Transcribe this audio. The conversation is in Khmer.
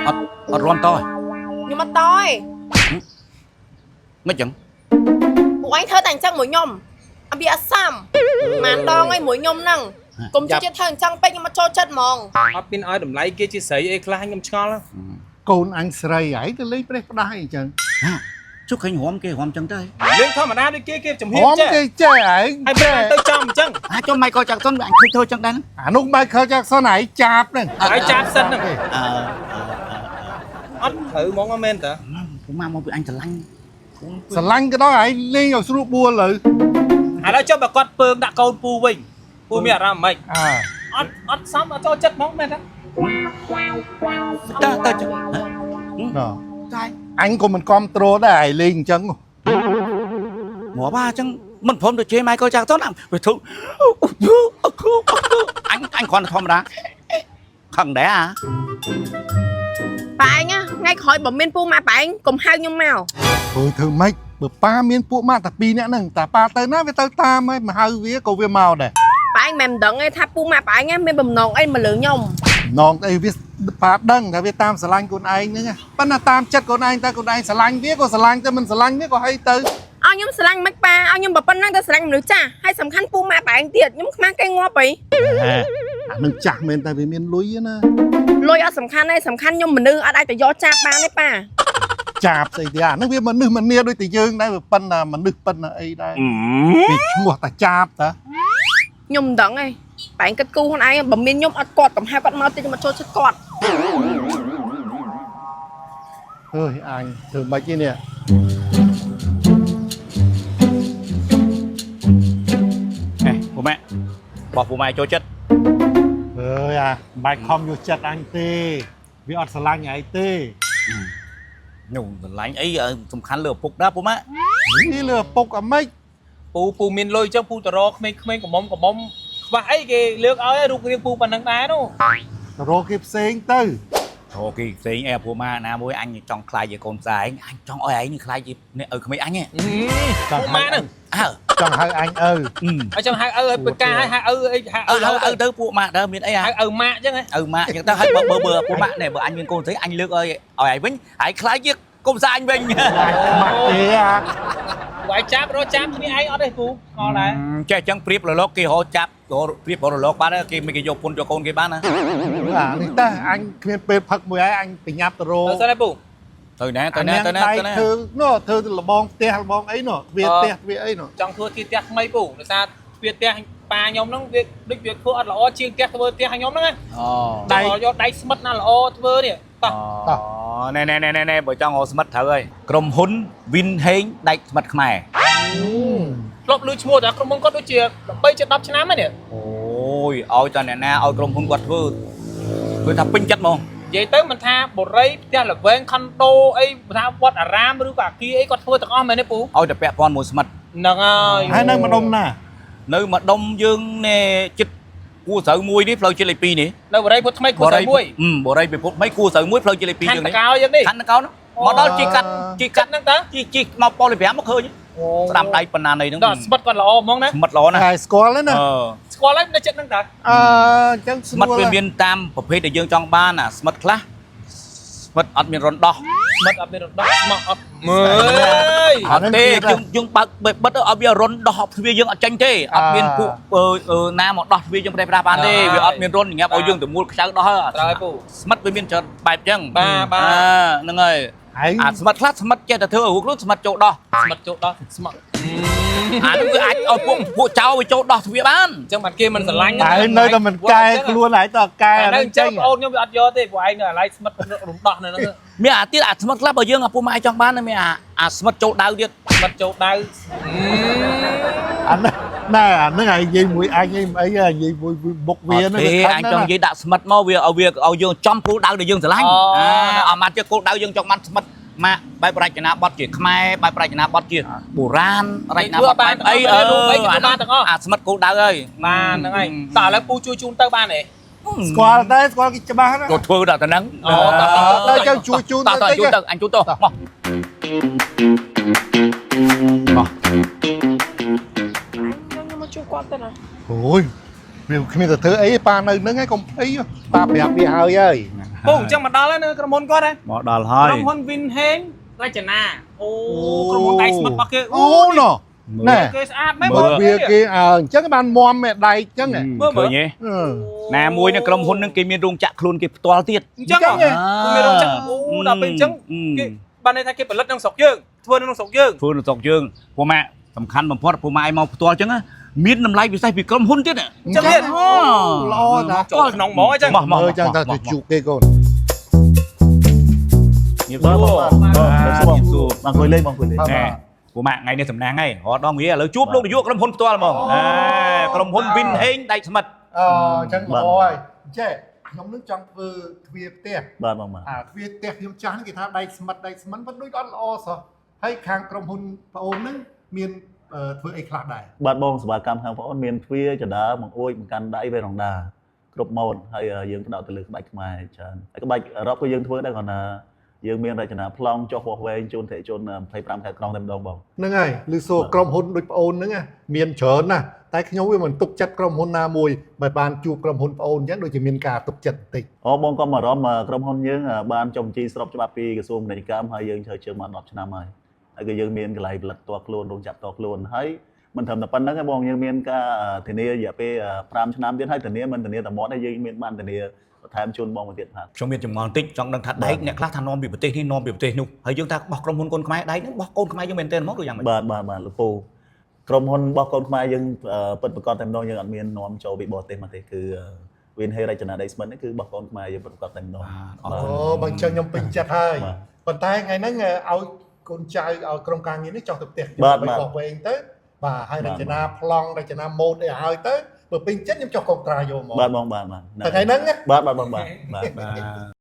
អត់អត់រំតទេ ខ្ញុំអត់តទេ មិនចឹង ពួកឯងធ្វើតែអញ្ចឹងមួយខ្ញុំអត់វាអត់សមម៉ានដងឯងមួយខ្ញុំហ្នឹងកុំជឿចិត្តធ្វើអញ្ចឹងពេកខ្ញុំអត់ចូលចិត្តហ្មង អត់មានឲ្យតម្លៃគេជាស្រីអីខ្លះខ្ញុំឆ្ងល់ កូនអញស្រីហើយទៅលេងប្រេះផ្ដាស់អីចឹង ហាជុកឃើញរំគេរំចឹងទៅ លេងធម្មតាដូចគេគេចំហៀ ហម ចេះ គេចេះឯង ហើយពេលទៅចំអញ្ចឹង អាចចុះ Michael Jackson វាអញឃើញធ្វើចឹងដែរហ្នឹង អានោះ Michael Jackson ឯងចាប់ហ្នឹង ហើយចាប់សិនហ្នឹង អឺ អត់ត្រូវហ្មងមែនតើ ពូម៉ាមកពីអញស្រឡាញ់ ស្រឡាញ់ក៏ដោយឯងលេងឲ្យស្រួលបួលលើ ឥឡូវចុះបើគាត់ពើងដាក់កូនពូវិញពូមានអារម្មណ៍ម៉េច អើ អត់អត់សមអត់ចូលចិត្តហ្មងមែនតើ តើតើចឹង ណ៎ តែ អញក៏មិនគ្រប់ត្រូលដែរឯងលេងអញ្ចឹង មកបាចឹងមិនព្រមទៅជេរ Michael Jackson អាវាធ្វើអញអញគ្រាន់តែធម្មតាខឹងដែរអា ប៉ាឯងណាថ្ងៃក្រោយបើមានពូម៉ាក់ប៉ាឯងកុំហៅខ្ញុំមក អើយធ្វើម៉េចបើប៉ាមានពួកម៉ាក់តែពីរនាក់ហ្នឹងតាប៉ាទៅណាវាទៅតាមហើយមកហៅវាក៏វាមកដែរ ប៉ាឯងមិនដឹងទេថាពូម៉ាក់ប៉ាឯងមានបំណងអីមកលើខ្ញុំ នងអីវាប៉ាដឹងថាវាតាមស្រឡាញ់កូនឯងហ្នឹងណាប៉ុន្តែតាមចិត្តកូនឯងតើកូនឯងស្រឡាញ់វាក៏ស្រឡាញ់ទៅមិនស្រឡាញ់វាក៏ហីទៅ ឲ្យខ្ញុំស្រឡាញ់មិនប៉ាឲ្យខ្ញុំប៉ុណ្ណឹងទៅស្រឡាញ់មនុស្សចាស់ហើយសំខាន់ពូម៉ាក់ប៉ាឯងទៀតខ្ញុំខ្មាស់គេងាប់អី ហេអានឹងចាស់មែនតែវាមានលុយណា លុយអត់សំខាន់ទេសំខាន់ខ្ញុំមនុស្សអត់អាចទៅយកចាប់បានទេប៉ា ចាប់ស្អីទៀតអានឹងវាមនុស្សម្នាដូចតែយើងដែរវាប៉ុណ្ណាមនុស្សប៉ុណ្ណាអីដែរវាឈ្មោះតាចាប់តា ខ្ញុំមិនដឹងទេប៉ាឯងគិតគូរខ្លួនឯងបើមានខ្ញុំអត់គាត់កុំហៅគាត់មកទៀតខ្ញុំអត់ចូលចិត្តគាត់ អើយអញធ្វើម៉េចទេនេះ ហេពូម៉ាក់បោះពូម៉ាក់ចូលចិត្ត អើយអាមិនបាច់ខំយកចិត្តអញទេវាអត់ស្រឡាញ់ឯងទេ នោះស្រឡាញ់អីសំខាន់លើឪពុកដែរពូម៉ាក់ នេះលើឪពុកអាម៉េច ពូពូមានលុយអញ្ចឹងពូតរក្មេងៗកំមុំកំមុំខ្វះអីគេលើកឲ្យរូបរាងពូប៉ុណ្ណឹងដែរនោះ ទៅរកគេផ្សេងទៅ អូគេផ្សេងអែពូម៉ាក់ណាមួយអញចង់ខ្លាយជាកូនផ្សាយអញចង់ឲ្យឯងនេះខ្លាយជាអ្នកឪក្មេងអញហ៎ ចង់ ពូម៉ាក់ហ្នឹង អើ ចង់ហៅអញឪ ឲ្យចង់ហៅឪឲ្យពកាឲ្យហៅឪអីហៅ ឪ ឪរហូត ឪទៅពួកម៉ាក់ដើមានអី ហៅឪម៉ាក់អញ្ចឹងហ៎ ឪម៉ាក់អញ្ចឹងទៅហើយបើបើបើពួកម៉ាក់នេះបើអញមានកូនស្រីអញលើកឲ្យឲ្យឯងវិញហើយខ្លាយជាកូនផ្សាយអញវិញ ខ្មាស់ទេអា ពូឯងចាប់រកចាប់គ្នាឯងអត់ទេពូឆ្ងល់ដែរ ចេះអញ្ចឹងព្រៀបរលកគេរកចាប់រកព្រៀបរលកបានគេមិនគេយកពុនយកកូនគេបានណា អានេះតើអញគ្មានពេលផឹកមួយឯងអញបញ្ញាប់ទៅរក ទៅសិនហើយពូ ទៅណាទៅណាទៅណាទៅណា ធ្វើនោះធ្វើលបងផ្ទះលបងអីនោះទ្វារផ្ទះទ្វារអីនោះ ចង់ធ្វើទីផ្ទះថ្មីពូដោយសារទ្វារផ្ទះប៉ាខ្ញុំហ្នឹងវាដូចវាធ្វើអត់ល្អជាងផ្ទះធ្វើផ្ទះខ្ញុំហ្នឹងណា អូ ដៃយកដៃស្មិតណាល្អធ្វើនេះតោះ អូណែណែណែណែណែបើចង់រកស្មិតត្រូវហើយក្រុមហ៊ុន Win Heng ដែកស្មិតខ្មែរ ធ្លាប់ឮឈ្មោះតែក្រុមហ៊ុនគាត់ដូចជា13ជា10ឆ្នាំហ្នឹងនេះ អូយឲ្យតអ្នកណាឲ្យក្រុមហ៊ុនគាត់ធ្វើគឺថាពេញចិត្តហ្មង និយាយទៅមិនថាបុរីផ្ទះល្វែងខុនដូអីថាវត្តអារាមឬក៏អាគារអីគាត់ធ្វើទាំងអស់មែនទេពូ ឲ្យតែពាក់ព័ន្ធមួយស្មិត ហ្នឹងហើយ ហើយនៅម្ដុំណា នៅម្ដុំយើងណែចិត្តគួរស្រូវមួយនេះផ្លូវជាតិលេខ2នេះ នៅបុរីពុទ្ធថ្មីគួរតែមួយ បរិយពិភពថ្មីគួរស្រូវមួយផ្លូវជាតិលេខ2 ខណ្ឌ យើងនេះ តកោយើងនេះ ខណ្ឌតកោនោះមកដល់ជីកាត់ជីកាត់ កាត់ហ្នឹងតើ ជីជីមកប៉ូលី5មកឃើញស្ដាំដៃប៉ុណ្ណានៃហ្នឹង ដល់ស្មិតគាត់ល្អហ្មងណា ស្មិតល្អណាស់ ហើយស្គាល់ហើយណា អឺ ស្គាល់ហើយនៅចិត្តហ្នឹងតើ អឺអញ្ចឹងស្ ស្មិត រួល វាមានតាមប្រភេទដែលយើងចង់បានអាស្មិតខ្លះស្មិតអត់មានរំដោះ ស្មិតអត់មានរំដោះស្មោះអត់មើល អត់ទេយើងយើងបើកបិទឲ្យវារំដោះទ្វារយើងអត់ចេញទេអត់មានពួកណាមកដោះទ្វារយើងប្រេះប្រាស់បានទេវាអត់មានរនញ៉ាំឲ្យយើងទៅមូលខ្ចៅដោះ ត្រូវហើយពូ ស្មិតវាមានច្រើនបែបចឹង បាទបាទ ហ្នឹងហើយ ហើយ អាស្មិតខ្លះស្មិតចេះតែធ្វើឲ្យរូបខ្លួនស្មិតចូលដោះ ស្មិតចូលដោះស្មោះ អានោះវាអាចឲ្យពួកពួកចៅវាចូលដោះទ្វារបាន អញ្ចឹងបានគេមិនស្រឡាញ់ តែនៅតែមិនកែខ្លួនឯងតកែ តែនៅ អានឹងចេញ អញ្ចឹងបងអូនខ្ញុំវាអត់យកទេព្រោះឯងនៅអាឡ័យស្មិតរំដោះនៅហ្នឹង មានអាទៀតអាស្មិតខ្លះបើយើងអាពុកម៉ែចង់បានមានអាអាស្មិតចូលដៅទៀត ស្មិតចូលដៅ អាហ្នឹងណែអាហ្នឹងឯងនិយាយមួយអញអីអីនិយាយមួយបុកវាហ្នឹង ទេអញចង់និយាយដាក់ស្មិតមកវាឲ្យវាឲ្យយើងចំគោលដៅដែលយើងស្រឡាញ់អាអត់មកជាគោលដៅយើងចង់បានស្មិតម៉ាក់បែបរចនាបថជាខ្មែរបែបរចនាបថជាបុរាណរចនាបថបែបអីអឺអាស្មិតគោលដៅហើយ បានហ្នឹងហើយតើឥឡូវពូជួយជូនទៅបានទេ ស្គាល់តែស្គាល់គេច្បាស់ណា ក៏ធ្វើដល់តែហ្នឹង អូតោះ ទៅចឹងជួយជូន តោះតោះជូនទៅអញជូនទៅមកមក ខ្ញុំមកជួបគាត់ទៅណា អូយវាគ្មានតែធ្វើអីប៉ានៅហ្នឹងឯងកុំភ័យប៉ាប្រាប់វាហើយហើយ ពូអញ្ចឹងមកដល់ហើយនៅក្រុមហ៊ុនគាត់ហ៎ មកដល់ហើយ ក្រុមហ៊ុន Win Heng រចនាអូក្រុមហ៊ុនដៃស្មិតរបស់គេ អូណូណែ គេស្អាតមែន មើលវាគេអើអញ្ចឹងបានមមឯដៃអញ្ចឹងហ៎ ឃើញទេ អឺ ណាមួយនៅក្រុមហ៊ុនហ្នឹងគេមានរោងចក្រខ្លួនគេផ្ទាល់ទៀត អញ្ចឹងហ៎ គេមានរោងចក្រអូដល់ពេលអញ្ចឹងគេបានន័យថាគេផលិតក្នុងស្រុកយើងធ្វើនៅក្នុងស្រុកយើង ធ្វើនៅស្រុកយើងពូម៉ាក់សំខាន់បំផុតពូម៉ាក់ឲ្យមកផ្ទាល់អញ្ចឹងណាមានតម្លៃពិសេសពីក្រុមហ៊ុនទៀតណា អញ្ចឹងទៀត អូ ល្អណាស់ ចូលក្នុងហ្មងអញ្ចឹង មកមក មើលចឹងថាទៅជួបគេកូន ញៀបសួរ បាទ ញៀបសួរ បងអង្គុយលេងបងអង្គុយលេង ណែពូម៉ាក់ថ្ងៃនេះសំណាងហើយរត់ដងវាឥឡូវជួបលោកនាយកក្រុមហ៊ុនផ្ទាល់ហ្មងអេក្រុមហ៊ុន Win Heng ដៃស្មិត អឺអញ្ចឹងល្អហើយចេះខ្ញុំនឹងចង់ធ្វើទ្វារផ្ទះ បាទបងបាទ អាទ្វារផ្ទះខ្ញុំចាស់ហ្នឹងគេថាដៃស្មិតដៃស្មិនប៉ុន្តែដូចអត់ល្អសោះហើយខាងក្រុមហ៊ុនប្អូនហ្នឹងមានធ្វើអីខ្លះដែរ បាទបងសេវាកម្មខាងបងអូនមានទ្វារចដាបង្អួចបង្កាន់ដៃវេរ៉ង់ដាគ្រប់ម៉ូដហើយយើងផ្ដោតទៅលើក្បាច់ខ្មែរច្រើនហើយក្បាច់អឺរ៉ុបក៏យើងធ្វើដែរគ្រាន់តែយើងមានរចនាប្លង់ចុះវាស់វែងជូនអតិថិជន25ខែក្រុងតែម្ដងបង ហ្នឹងហើយឬសូក្រុមហ៊ុនដូចប្អូនហ្នឹងណាមានច្រើនណាស់តែខ្ញុំវាមិនទុកចិត្តក្រុមហ៊ុនណាមួយបើបានជួបក្រុមហ៊ុនប្អូនអញ្ចឹងដូចជាមានការទុកចិត្តបន្តិច អូបងក៏មកអារម្មណ៍ក្រុមហ៊ុនយើងបានចុះបញ្ជីស្របច្បាប់ពីក្រសួងពាណិជ្ជកម្មហើយយើងឈើជើងមក10ឆ្នាំហើយហើយក៏យើងមានកន្លែងផលិតផ្ទាល់ខ្លួនរោងចក្រផ្ទាល់ខ្លួនហើយមិនត្រឹមតែប៉ុណ្្នឹងទេបងយើងមានការធានារយៈពេល5ឆ្នាំទៀតហើយធានាមិនធានាតែមាត់ទេយើងមានបានធានាបន្ថែមជូនបងមួយទៀតបាទ ខ្ញុំមានចម្ងល់បន្តិចចង់ដឹងថាដែកអ្នកខ្លះថានាំពីប្រទេសនេះនាំពីប្រទេសនោះហើយយើងថាបោះក្រុមហ៊ុនកូនខ្មែរដែកហ្នឹងបោះកូនខ្មែរយើងមែនទែនហ្មងឬយ៉ាងម៉េច បាទបាទបាទលោកពូក្រុមហ៊ុនរបស់កូនខ្មែរយើងពិតប្រាកដតែម្ដងយើងអត់មាននាំចូលពីបរទេសមកទេគឺវិនហេរចនាដីស្មិតនេះគឺរបស់កូនខ្មែរយើងពិតប្រាកដតែម្ដង អរគុណ អូបើអញ្ចឹងខ្ញុំពេញចិត្តហើយ បាទ ប៉ុន្តែថ្ងៃហ្នឹងឲ្យកូនចៅឲ្យក្រុមការងារនេះចុះទៅផ្ទះខ្ញុំ បាទបាទ ដើម្បីបោះវែងទៅបាទហើយ បាទ រចនាប្លង់រចនាម៉ូដអីឲ្យហើយទៅបើពេញចិត្តខ្ញុំចុះកុងត្រាយកមក បាទបងបាទបាទ តែថ្ងៃហ្នឹងណា បាទបាទបងបាទបាទ បាទ